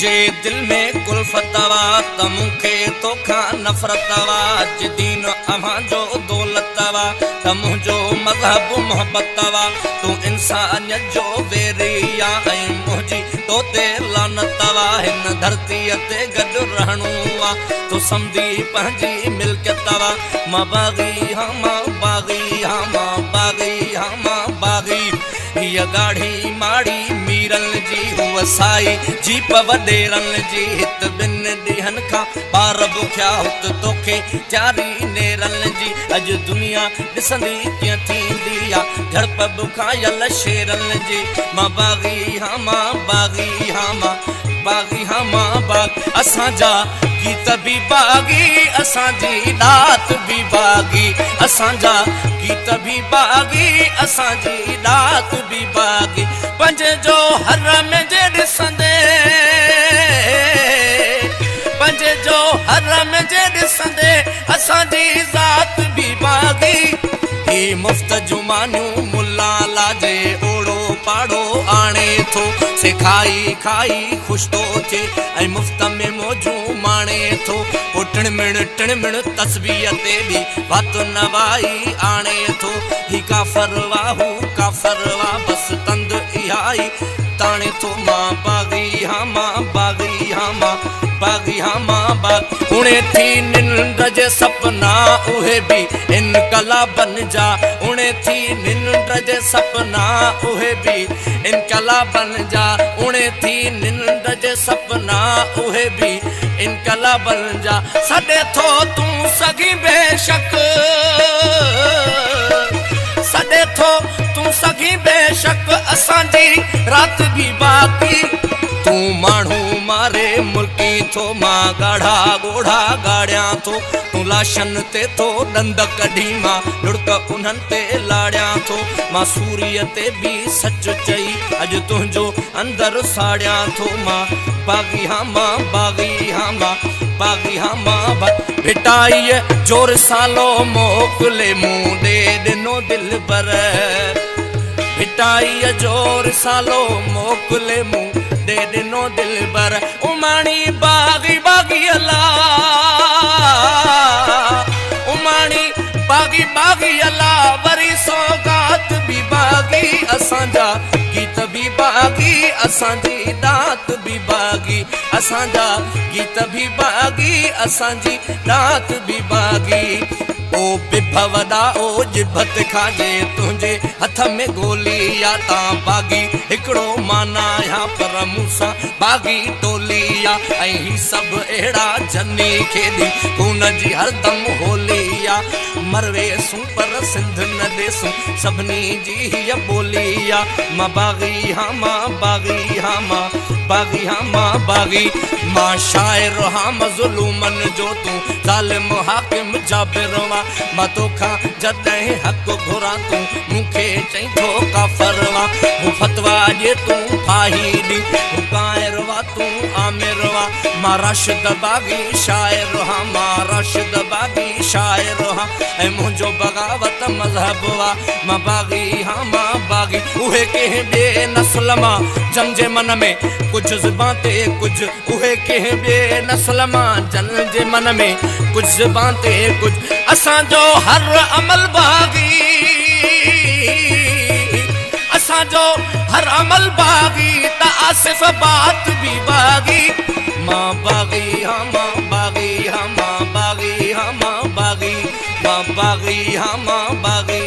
منهنجي دل ۾ ڪلفت وا ته مون کي توکان نفرت وا. اڄ دين اوهان جو دولت وا ته منهنجو مذهب محبت وا. تون انسانيت جو ويري آ ۽ منهنجي تو تي لعنت وا. هن ڌرتيء تي گڏ رهڻو آ، تو سمجهي پنهنجي ملڪيت وا. مان باغي هان، مان باغي هان، مان باغي هان، مان باغي. هيء ڳاڙهي ماڙي ميرن جي، هوء سائي جيپ وڏيرن جي. هت ٻن ڏينهن کان ٻار بکيا، هت توکي تياري نيرن جي. اڄ دنيا ڏسندي ڪيئن ٿيندي آ جهڙپ بکايل شيرن جي. مان باغي هان، مان باغي هان، مان باغي هان، مان باغ. اسان جا گيت به باغي، اسان جي ڏات به باغي. اسان جا گيت به باغي، اسان جي ڏات به باغي. پنج جو هر ۾ جي ڏسندي، پنج جو هر ۾ جي ڏسندي، اسان جي ذات به باغي. هي مفت جمانيون ملا لاجي اوڙو پاڙو آڻي ٿو، سي کائي کائي خوش ٿو ٿئي ۽ مفت ۾ موجون ماڻي ٿو. پوءِ ٽڻمڻ ٽڻمڻ تسبيح تي به وات نوائي آڻي ٿو. هي ڪافر وا، هو ڪافر وا، بس تند اها ئي تاڻي ٿو. مان باغي هان، مان باغي هان، مان باغي هان، مان باغ. اڻي ٿي ننڊ جي سپنا اهي به انقلابن جا، اڻي ٿي ننڊ جي سپنا اهي به انقلابن جا، اڻي ٿي ننڊ جي سپنا اهي به انقلابن جا. سڏي ٿو تون سگهي بيشڪ، سڏي ٿو تون سگهي بيشڪ، اسان جي رات به باقي. تون ماڻهو ماري ملڪي ٿو، مان ڳاڙها ڳوڙها ڳاڙيان ٿو. تون لاشن تي ٿو ڏند ڪڍي، مان لڙڪ انهن تي لاڙيان ٿو. مان سوريءَ تي به سچ چئي اڄ تنهنجو اندر ساڙيان ٿو. مان باغي هان، مان باغي هان، مان باغي هان، مان. ڀٽائيءَ جو رسالو موڪلي مون ڏي ڏنو دل پر، ڀٽائيءَ جو رسالو موڪلي مون ڏي ڏنو دلبر. اماڻي باغي باغي الا، اماڻي باغي باغي الا، وري سوگات به باغي. اسان جا گيت به باغي، اسان جي ڏات به باغي. اسان جا گيت به باغي، اسان جي ڏات به باغي. او بڀ وڏا، او جڀت کاجي تنهنجي هٿ ۾ گولي آ. تان باغي هڪڙو مانا آهيان، پر مون سان باغي ٽولي آ. ۽ هي سڀ اهڙا جني کيڏي خون جي هردم هولي آ. مرويسون پر سنڌ نه ڏيسون، سڀني جي هيءَ ٻولي آ. مان باغي هان، مان باغي هان، مان باغي هان، مان باغي. مان شاعر هان مظلومن جو، تون ظالم حاڪم جابر وا. مان توکان جڏهن حق گهران، تون مون کي چئين ٿو ڪافر وا. هو فتوا ڏي، تون ڦاهي ڏي، هو ڪائر وا، تون آمر وا. مان راشد باغي شاعر هان، مان راشد باغي شاعر هان، ۽ منهنجو بغاوت مذهب وا. مان باغي هان، مان باغي. اهي ڪنهن ٻئي نسل مان جن جي من ۾ ڪجهه زبان تي ڪجهه، اهي ڪنهن ٻئي نسل مان جن جي من ۾ ڪجهه زبان تي ڪجهه. اسان جو هر عمل باغي، اسان جو هر عمل باغي، ته آصف بات به باغي. مان باغي هان، مان باغي هان، مان باغي هان، مان باغي. مان باغي هان، مان باغي.